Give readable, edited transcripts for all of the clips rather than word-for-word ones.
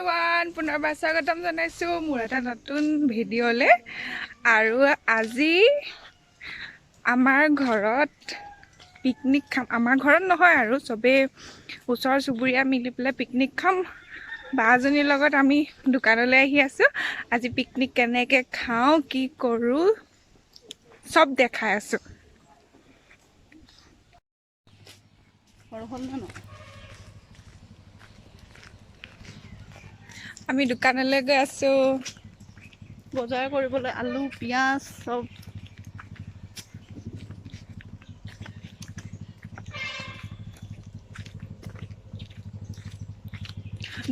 Everyone, পুনৰবাৰ স্বাগতম জনাইছোঁ মোৰ এটা নতুন ভিডিঅ'লৈ। আৰু আজি আমাৰ ঘৰত পিকনিক খাম। আমাৰ ঘৰত নহয় আৰু চবেই ওচৰ চুবুৰীয়া মিলি পেলাই পিকনিক খাম। বাজনীৰ লগত আমি দোকানলৈ আহি আছোঁ। আজি পিকনিক কেনেকৈ খাওঁ, কি কৰোঁ চব দেখাই আছোঁ। আমি দোকানলৈ গৈ আছোঁ বজাৰ কৰিবলৈ, আলু পিঁয়াজ চব।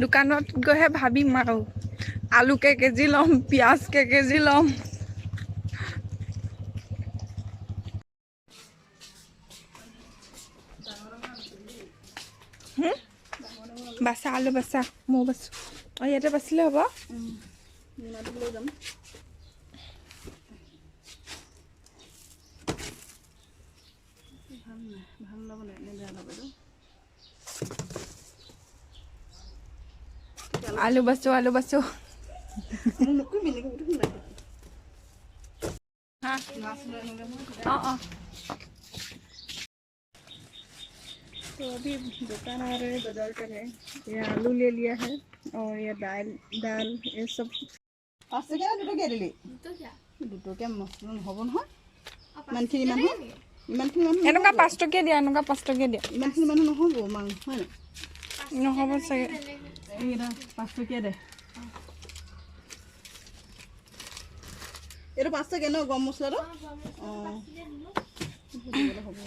দোকানত গৈহে ভাবিম আৰু আলু কেই কেজি ল'ম, পিঁয়াজ কেই কেজি ল'ম। বাচা আলু বাচা, ময়ো বাচো। অঁ, ইয়াতে বাচিলে হ'ব। আলু বাচো, আলু বাচো। অঁ অঁ। तो अभी दुकान आ रहे हैं बाजार करने। ये आलू ले लिया है और ये दाल दाल ये सब। পাঁচটকীয়া নে দুটকীয়া দিলি? দুটকীয়া মছলা নহ'ব নহয়। ইমানখিনি মানুহ, ইমানখিনি মানুহ। এনেকুৱা 5 টকীয়া দিয়া, এনেকুৱা 5 টকীয়া দিয়া। ইমানখিনি মানুহ নহ'ব মাংস, হয় নাই? নহ'ব চাগে। এইকেইটা 5 টকীয়া দে। এইটো 5 টকীয়া ন গৰম মছলাটো? অঁ, হ'ব।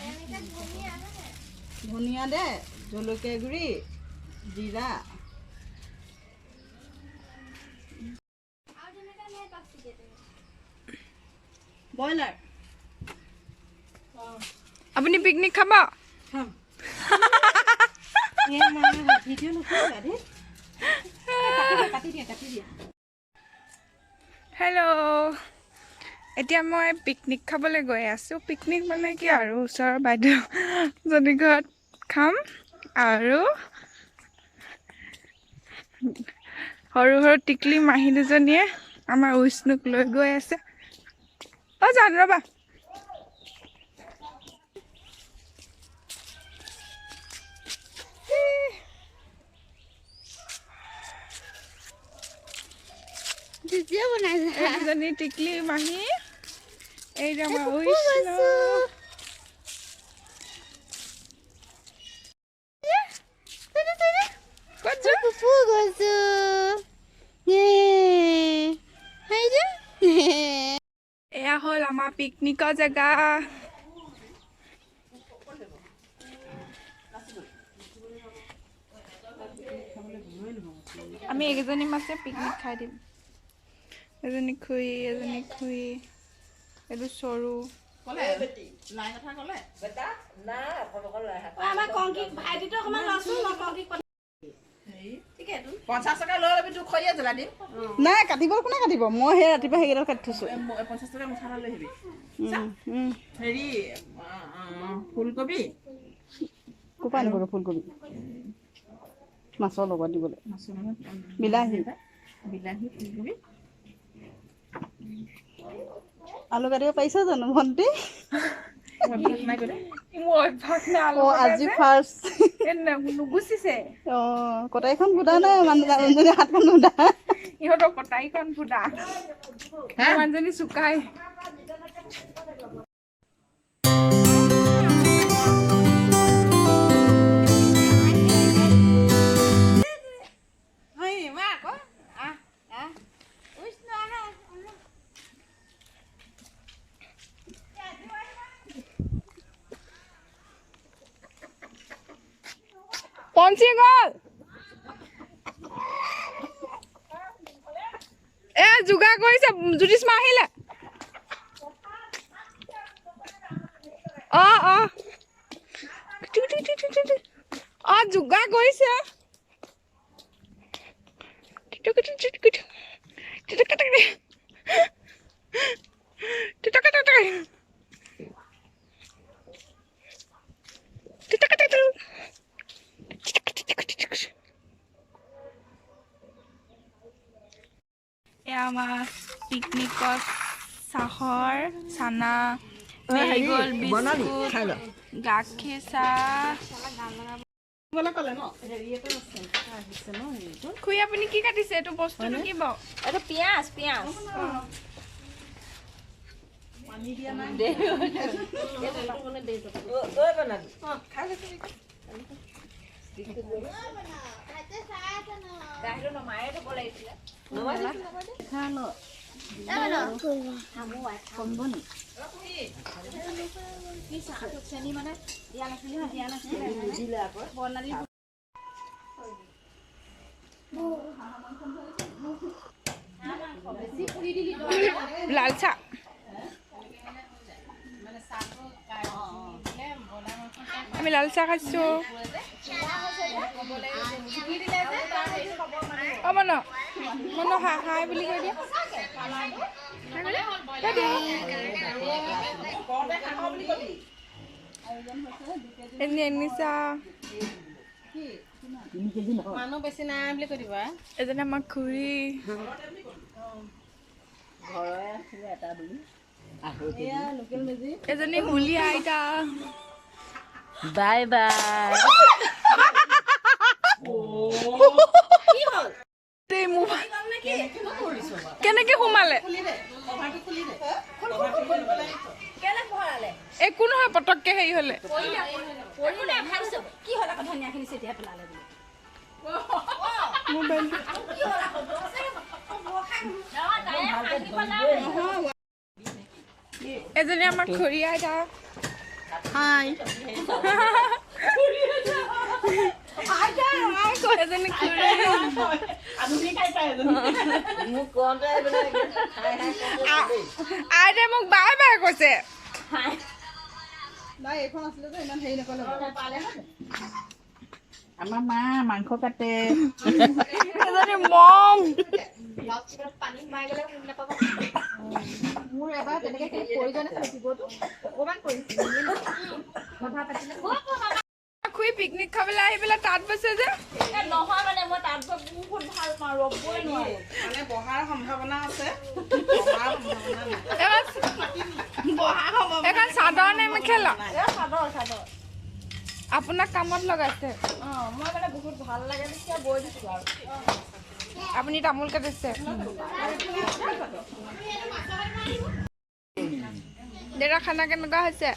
ধনিয়া দে, জলকীয়া গুড়ি, জিৰা। ব্ৰইলাৰ। আপুনি পিকনিক খাব? খাম। কাটি দিয়া, কাটি দিয়া। হেল্ল', এতিয়া মই পিকনিক খাবলৈ গৈ আছোঁ। পিকনিক মানে কি আৰু, ওচৰৰ বাইদেউজনী ঘৰত খাম। আৰু সৰু সৰু টিকলি মাহী দুজনীয়ে আমাৰ উষ্ণুক লৈ গৈ আছে। অ' জান, ৰ'বা। এই দুজনী টিকলি মাহী, এই যে আমাৰ উষ্ণু। ক'ত যোৱা? এয়া হ'ল আমাৰ পিকনিকৰ জেগা। আমি এইকেইজনী মাছে পিকনিক খাই দিম। এজনী খুৰী, এজনী খুৰী, এইটো চৰু। লাই কথা ক'লে। আমাৰ কংকিক ভাইটিটো অকণমান লচোন, মই কংকিক। 50 টকা লৈ ল'বি, তোক খৰিয়ে জ্বলাই দিম। নাই, কাটিব কোনে কাটিব? মই সেই ৰাতিপুৱা সেইকেইডাল কাটি থৈছোঁ। 50 টকা মুঠা এটা লৈ আহিবি। হেৰি, ফুলকবি। ক'ৰ পৰা আনিব ফুলকবি মাছৰ লগত দিবলৈ? মাছৰ লগত। বিলাহী। বিলাহী, ফুলকবি। আলু কাটিব পাৰিছা জানো ভণ্টি? অভ্যাস নাই গ'লে। মোৰ অভ্যাস নাই আলু অঁ, কটা আজি যে। ফাৰ্ষ্ট। এই নুগুচিছে। অঁ, কটাৰীখন ফুটা নাই, মানুহজনী হাতখন ফুটা। ইহঁতৰ কটাৰীখন ফুটা, মানুহজনী চুকাই। পঞ্চি গ'ল। এ যোগাৰ কৰিছে। জ্যোতিষ্মা আহিলে। অঁ অঁ অঁ, যোগাৰ কৰিছে। এয়া আমাৰ পিকনিকত চাহৰ চানা, মেৰিগ'ল্ড বিস্কুট, গাখীৰ চাহ। খুৰী, আপুনি কি কাটিছে? এইটো বস্তুটো কি বাৰু? এইটো পিঁয়াজ, পিঁয়াজ। লাল চাহ। আমি লাল চাহ খাইছোঁ। অ মন মন, হাই হাই বুলি কৈ দিয়া, কৈ দিয়া। এনে এনিছা। মানুহ বেছি নাই বুলি কৈ দিবা। এজনী আমাৰ খুৰী, এজনী হুলি আইতা। Bye bye. দেই, মোৰ কেনেকে সোমালে? একো নহয়, পটককে হেৰি হলে। কি হ'ল আকৌ? ধনিয়াখিনি চেটিয়াই পেলালে বোলে। মোবাইল। এজনী আমাৰ খুৰী আইতা। হাই। এজনী খুৰী। মোক কওঁতে আইতাই মোক বাই বাই কৈছে। নাই, এইখন আছিলে যে, ইমান হেৰি নকলে। আমাৰ মা মাংস কাটে। এজনী মম। মোৰ এবাৰ তেনেকে প্ৰয়োজন আছে শিৱটো অকণমান কৰিছিল কথা পাতিলে। খুৰী, পিকনিক খাবলৈ আহি পেলাই তাত বৈছে যে? নহয়, মানে মই তাত গৈ বহুত ভাল পাওঁ, ৰ'বই নোৱাৰো। মানে বহাৰ সম্ভাৱনা আছে, বহাৰ সম্ভাৱনা নাই। এখন চাদৰ নে মেখেলা? চাদৰ, চাদৰ। আপোনাক কামত লগাইছে। অঁ, মই মানে বহুত ভাল লাগে তেতিয়া বৈ দিছোঁ আৰু। আপুনি তামোল কাটিছে। দেউতা, খানা কেনেকুৱা হৈছে?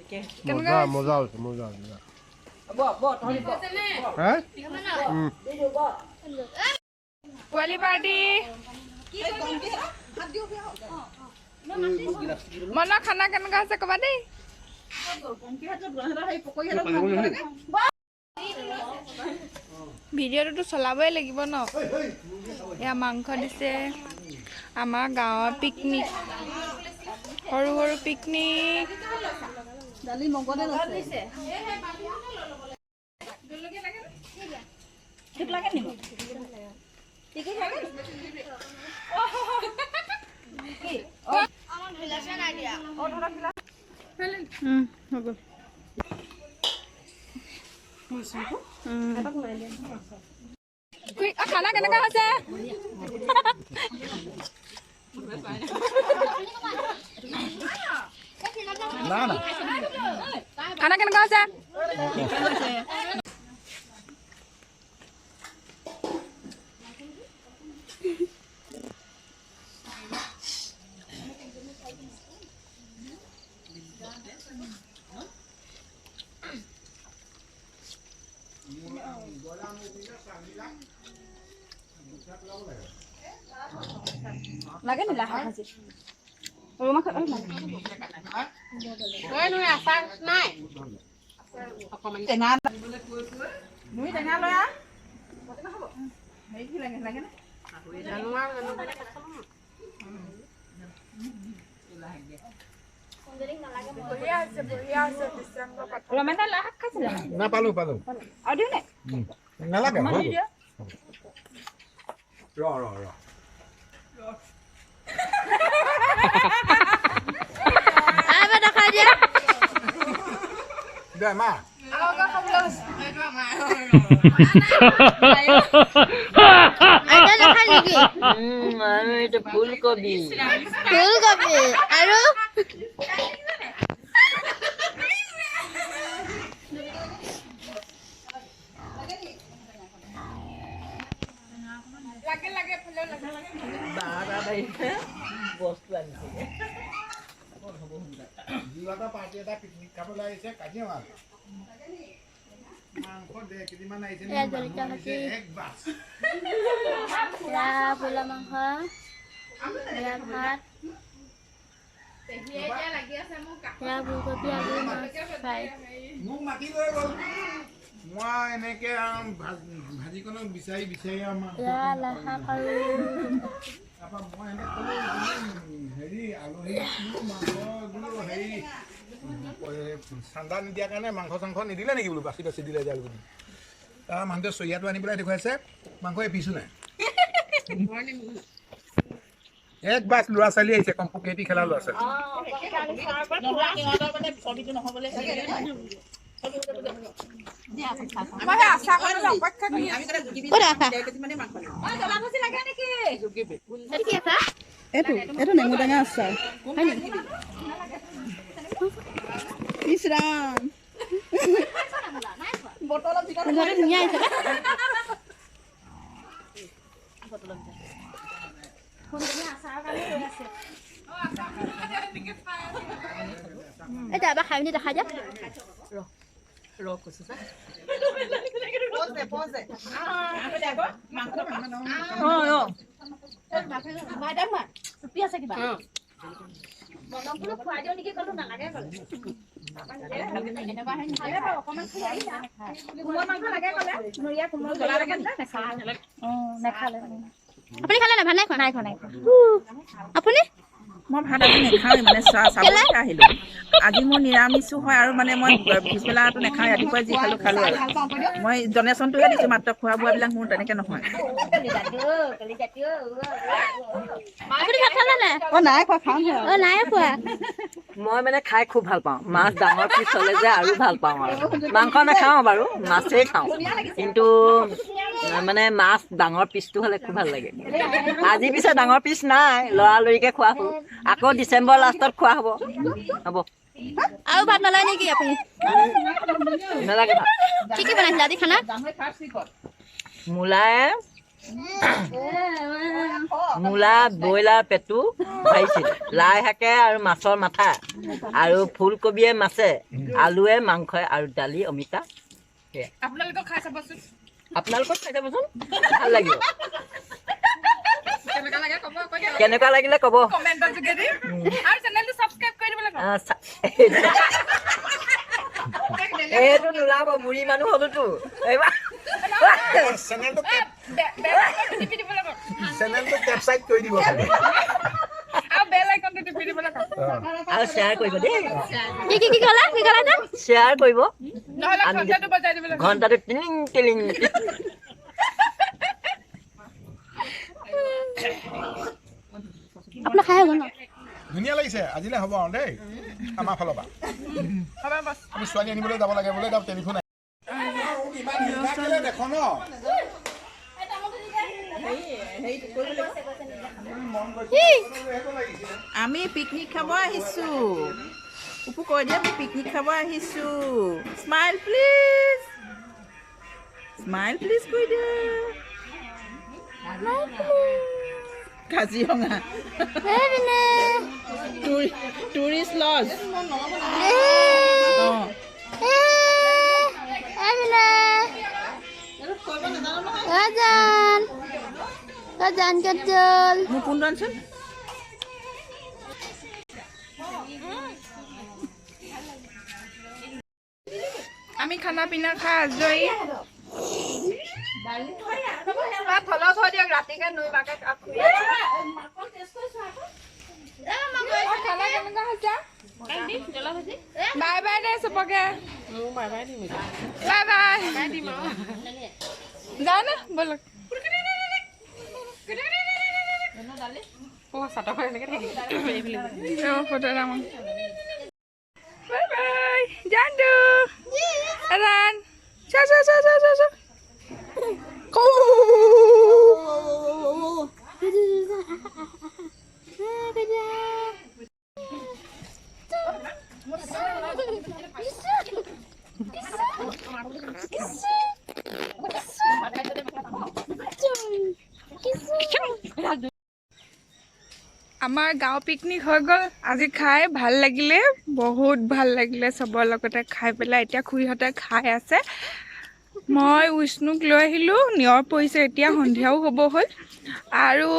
কেনেকুৱা? মজা, মজা হৈছে, মজা মজা। হা। পোৱালি পাৰ্টি। মনৰ খানা কেনেকুৱা হৈছে ক'বা দেই। ভিডিঅ'টোতো চলাবই লাগিব ন। এয়া মাংস দিছে। আমাৰ গাঁৱৰ পিকনিক, সৰু সৰু পিকনিক। দালি মগতে আছে। ঠিক লাগে নি মোক? লাগে। কি? হৈ গ'ল। খুৰী, খানা কেনেকুৱা হৈছে? না না। খানা কেনেকুৱা হৈছে? লাগে নি লাহে ভাজি ৰমা? আচাৰ নাই। টেঙা নুই, টেঙা লৈ আহ। হেৰি কি লাগে, লাগে নে? বঢ়িয়া হৈছে, বঢ়িয়া হৈছে। ডিচেম্বৰ পাত। ৰমেন লাই শাক খাইছিলে? না, পালো পালো। আৰু দিওঁ নে? নালাগে, হৈ গ'ল। ৰ ৰ ৰ। দেখাই দিয়া। দে মা। আইতা। খায় নেকি? আৰু এইটো ফুলকবি। ফুলকবি আৰু বস্তু আনিছে। যোৱাটা পাৰ্টি এটা পিকনিক খাবলৈ আহিছে কাজিৰঙালৈ। মাংস 1.5 কেজিমান আহিছে। এয়া জলকীয়া ভাজি। এক বাছ। এয়া ব্ৰইলাৰ মাংস, এয়া ভাত, এয়া ফুলকবি আলু মাছ ফ্ৰাই। মোক মাতি লৈ গ'ল। মই এনেকে আৰু ভাজিকণক বিচাৰি বিচাৰি আৰু মাংস এয়া লাই শাক আৰু তাৰপৰা মই এনেকে ক'লো, হেৰি আলহী বোলো, মাংস বোলো হেৰি চান্দা নিদিয়াৰ কাৰণে মাংস চাংস নিদিলে নেকি বোলো, বাচি বাচি দিলে যে আলুগুটি। তাৰ মানুহটোৱে চৰিয়াটো আনি পেলাই দেখুৱাইছে, মাংস এপিছো নাই। এক বাছ ল'ৰা ছোৱালী আহিছে, কম্পু কেটি খেলা ল'ৰা ছোৱালী। সিহঁতৰ মানে ছবিটো নহ'বলৈ। মই সেই আচাৰকণলৈ অপেক্ষা কৰি আছো। ক'ত আছা? 1.5 কেজি মানে মাংস। এইটো কি আছা? এইটো নেমু টেঙা আচাৰ, হয় নেকি? ইছ ৰাম! গোন্ধটো ধুনীয়া আহিছে পাই। এতিয়া এবাৰ খাই পিনি দেখাই দিয়া। ৰ, কৈছো চা। অঁ। চুপি আছে কিবা মনক খুৱাই দিওঁ নেকি, ক'লো নালাগে ক'লে। কোমল মাংস লাগে ক'লে, নৰিয়া কোমল নেখালে। আপুনি খালে নাই ভাত? নাই খোৱা? নাই খোৱা, নাই খোৱা। আপুনি? মই ভাত আজি নেখাওঁৱেই, মানে চাবলৈ আহিলোঁ। আজি মোৰ নিৰামিষো হয় আৰু মানে মই পিছবেলাটো নাখাওঁ, ৰাতিপুৱা যি খালোঁ খালোঁ। আৰু মই ডনেশ্যনটোহে দিছোঁ মাত্ৰ, খোৱা বোৱাবিলাক মোৰ তেনেকৈ নহয়। আপুনি ভাত খালে নাই? অ, নাই খোৱা, খামহে আৰু। অ, নাই খোৱা। মই মানে খাই খুব ভাল পাওঁ মাছ। ডাঙৰ পিচ হ'লে যে আৰু ভাল পাওঁ। আৰু মাংস নাখাওঁ বাৰু, মাছেই খাওঁ, কিন্তু মানে মাছ ডাঙৰ পিচটো হ'লে খুব ভাল লাগে। আজি পিছে ডাঙৰ পিচ নাই, লৰালৰিকে খোৱা হ'ল। আকৌ ডিচেম্বৰ লাষ্টত খোৱা হ'ব। হ'ব। আৰু ভাত নলয় নেকি আপুনি? নালাগে ভাত। কি কি বনাইছিলে আজি খানা? মূলা, ব্ৰইলাৰ পেটু ভাজিছিল, লাই শাকে আৰু মাছৰ মাথা আৰু ফুলকবিয়ে মাছে, আলুৱে মাংসই আৰু দালি, অমিতা, সেয়াই। আপোনালোকক খাই চাবচোন। আপোনালোকক খাই চাবচোন, ভাল লাগিব। কেনেকুৱা লাগে ক'ব আকৌ দেই। কেনেকুৱা লাগিলে ক'ব। কমেণ্টৰ যোগেদি আৰু চেনেলটো ছাবস্ক্ৰাইব কৰি দিবলৈ ক'ব। এইটো নোলাব, বুঢ়ী মানুহ হ'লোতো এইবাৰ। চেনেলটো বেল আইকনটো টিপি দিবলৈ কওক। চেনেলটো কেপচাইট কৰি দিব খালি। আৰু বেল আইকনটো টিপি দিবলৈ কওক। আৰু শ্বেয়াৰ কৰিব দেই। কি কি কি ক'লা? কি ক'লা? শ্বেয়াৰ কৰিব। নহ'লে ঘণ্টাটো বজাই দিবলৈ কওক। ঘণ্টাটো টিলিং টিলিং। আপোনাৰ খাই হৈ গ'ল ন? ধুনীয়া লাগিছে। আজিলৈ হ'ব আৰু দেই আমাৰ ফালৰ পৰা। হ'ব বছ। আমি ছোৱালী আনিবলৈ যাব লাগে বোলে, তাত টেলিফোন ইমান হিংসা কেলে দেখ ন? হেৰি কৰিব লাগিব। আমি পিকনিক খাব আহিছোঁ। উপু, কৈ দিয়া, আমি পিকনিক খাব আহিছোঁ। স্মাইল প্লিজ, স্মাইল প্লিজ কৈ দিয়া। কাজিৰঙা টুৰিষ্ট লজ, অঁ। ৰাজান, ৰাজান ক'ত গ'ল? মোৰ ফোনটো আনচোন। আমি খানা পিনা খাই আজৰি। থলত থৈ দিয়ক, ৰাতিকে নৈ বাকে। খানা কেনেকুৱা হৈছে? বাই বাই দে চবকে, বাই বাই। যাওঁ না, ব'লক। ফটো এটা মাৰো। বাই বাই জানু, আৰান, চা চা চা চা চা চা। আমাৰ গাঁও পিকনিক হৈ গ'ল আজি। খাই ভাল লাগিলে, বহুত ভাল লাগিলে চবৰ লগতে খাই পেলাই। এতিয়া খুৰীহঁতে খাই আছে, মই উষ্ণুক লৈ আহিলোঁ। নিয়ৰ পৰিছে, এতিয়া সন্ধিয়াও হ'ব হ'ল। আৰু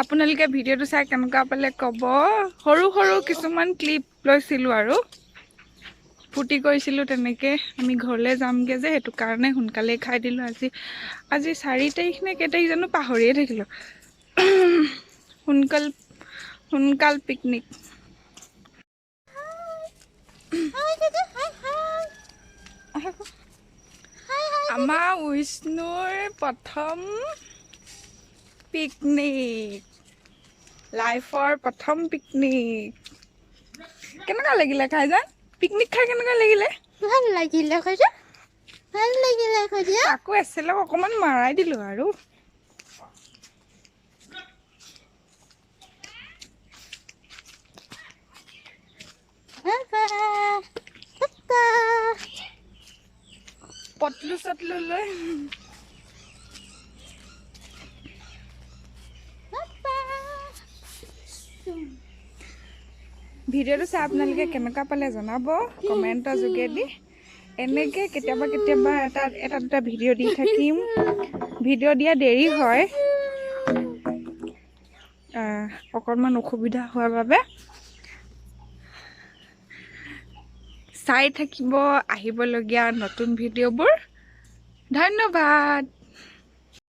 আপোনালোকে ভিডিঅ'টো চাই কেনেকুৱা পালে ক'ব। সৰু সৰু কিছুমান ক্লিপ লৈছিলোঁ আৰু ফূৰ্তি কৰিছিলোঁ তেনেকৈ। আমি ঘৰলৈ যামগৈ যে, সেইটো কাৰণে সোনকালেই খাই দিলোঁ আজি। আজি 4 তাৰিখ নে কেই তাৰিখ জানো পাহৰিয়ে থাকিলোঁ। সোনকাল সোনকাল পিকনিক। আমাৰ উষ্ণুৰ প্ৰথম পিকনিক, লাইফৰ প্ৰথম পিকনিক। কেনেকুৱা লাগিলে খাই জান? পিকনিক খাই কেনেকুৱা লাগিলে? ভাল লাগিলে খাই, ভাল লাগিলে খাই। আকৌ এচেলক অকণমান মাৰাই দিলোঁ আৰু। পটলু চটলু লৈ ভিডিঅ'টো চাই আপোনালোকে কেনেকুৱা পালে জনাব কমেণ্টৰ যোগেদি। এনেকৈ কেতিয়াবা কেতিয়াবা এটা এটা দুটা ভিডিঅ' দি থাকিম। ভিডিঅ' দিয়া দেৰি হয়, অকণমান অসুবিধা হোৱাৰ বাবে। চাই থাকিব আহিবলগীয়া নতুন ভিডিঅ'বোৰ। ধন্যবাদ।